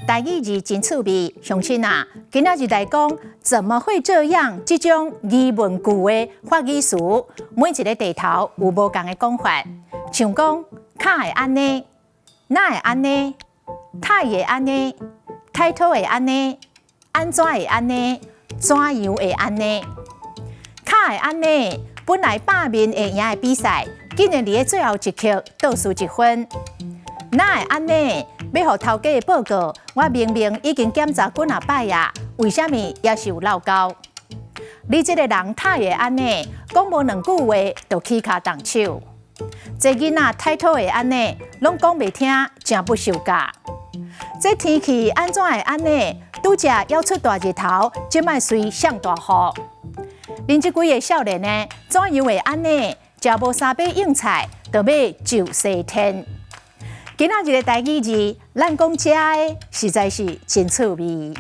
台語字真趣味，鄉親啊，今仔日來講怎麼會這樣？這種疑問句的發語詞，每一个地頭有無仝的講法，像講卡會按呢，哪會按呢，太會按呢，太土會按呢，按怎會按呢，怎樣會按呢？卡會按呢？本來百面會贏的比賽，竟然佇咧最後一刻倒輸一分。哪會按呢？欲予頭家的報告，我明明已經檢查幾若擺啊，為啥物猶是有漏勾？你這个人太會按呢？講無兩句話就起跤動手。這囡仔態度會按呢？攏講袂聽，誠不受教。這天氣按怎會按呢？拄才猶出大日頭，這擺隨上大雨。恁這幾个少年呢，怎樣會按呢？食無三把硬菜，就欲上西天。今仔日的台語字，咱講這的實在是真趣味。